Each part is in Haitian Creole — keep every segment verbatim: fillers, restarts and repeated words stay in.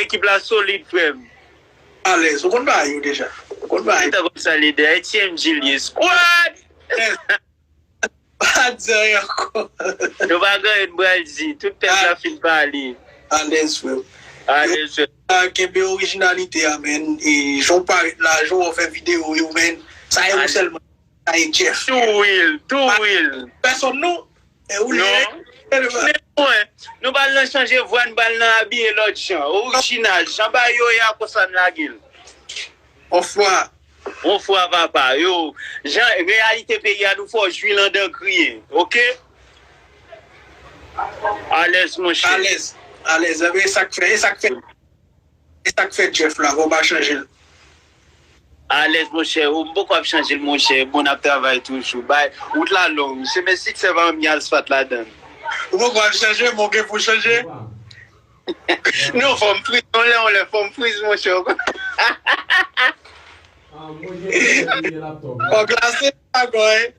Ekip la solid, frè m. Alèz, ou konn bagay yo deja. Ou konn bagay. Mwen ta konn sa lidè, T M G li ye. Squad! Alèz. Pa di anyen ankò. Nou pa gen anyen n pral di. Tout pèp la fin pale. Alèz, frè m. Alèz, frè m. Yo, kenbe orijinalite a, menn. E jan w parèt la, jan w fè videyo yo, menn. Sa e ou sèlman. Sa e Jeff. Tou real, tou real. Pèsonn non. E ou li. Non. Men mwen, nou pral nan chanje vwa, nou pral nan abiye lòt jan. Orijinal. Jan bagay yo ye a, konsa n lage l. On fwa. On fwa, papa. Yo, jan reyalite peyi a, nou fè w jwi l andan kriye. Oke? Alèz, monchè. Alèz. Alèz. Ebyen, e sa k fè, e sa k fè. E sa k fè Jeff la, fò w pa chanje l. Alèz, monchè. Ou m poko ap chanje l, monchè. Bon, n ap travay toujou. Bay, wout la long. Chemen siksè pa menm gen asfalt ladan l. Ou poko ap chanje, men w gen pou w chanje. Non, fò m friz. On lè, on lè, fò m friz, monchè. Fò glase ankò, wi.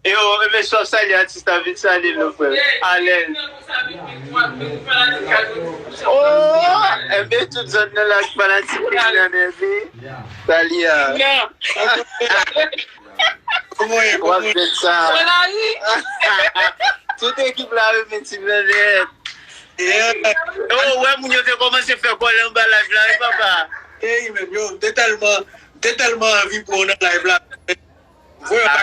Yo, e mesye w ap salye atis la, vin salye nou, frè. Alèz. Oh, enben tout zòn nan la ki fanatik peyi nan nève. Salye a. Kòman w ye? W ap jwenn sa. Tout ekip la renmen Team Nènèt. Yo, ou wè moun yo te kòmanse fè kòlè anba live la, wi, papa. Ey, men, yo, m te tèlman, m te tèlman anvi pran w nan live la.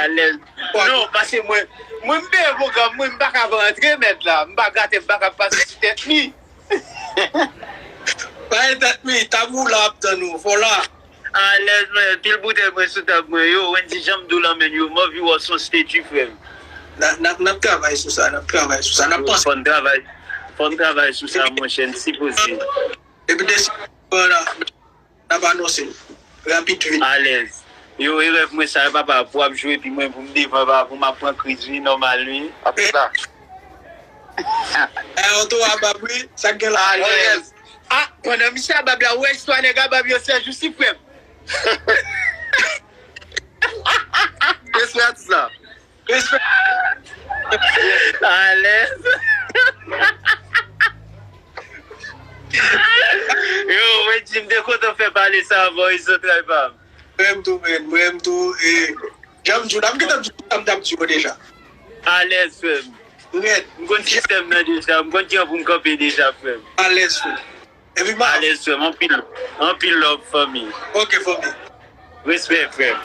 Alèz. Non, paske mwen, mwen m peye pwogram mwen, m pa ka rantre mèt la. M pa gate, m pa ka pase sou tèt mi. Pa gen tèt mi, tab ou la ap tann ou, fò la. Alèz, mwen, pil boutèy mwen sou tab mwen. Yo, Wendy, jan m di w la, menn, yo, m anvi wè w sou yon statue, frè m. N a, n a, n ap travay sou sa, n ap travay sou sa, n ap panse. Fò n travay, fò n travay sou sa, monchè, n sipoze. Epi desanm, n a, n ap anonse l. Rapid vit. Alèz. Yo, e rèv mwen sa, papa, pou w ap jwe, epi mwen, pou m devan, papa, pou m ap pran kriz, wi, nòmal, wi. Ap fè sa. E, oto a bab, wi, sa k gen la. Alèz. Ah, pandan misye a bab la, ou wè istwa nèg a bab yo, Sèj, ou si frè m. Respè atis la. Respè. Alèz. Yo, Wendy, m te kontan fè pale sa avè w, e zantray pa m. Mwen menm tou, men, mwen menm tou, e, jan m di w la, m gentan di w sa m t ap di w deja. Alèz, frè m. Rèd. M konn sistèm nan deja, m konn kijan pou m kanpe deja, frè m. Alèz, frè m. Epi ma. Alèz, frè m. Anpil, anpil love, fanmi. Ok, fanmi. Respè, frè m.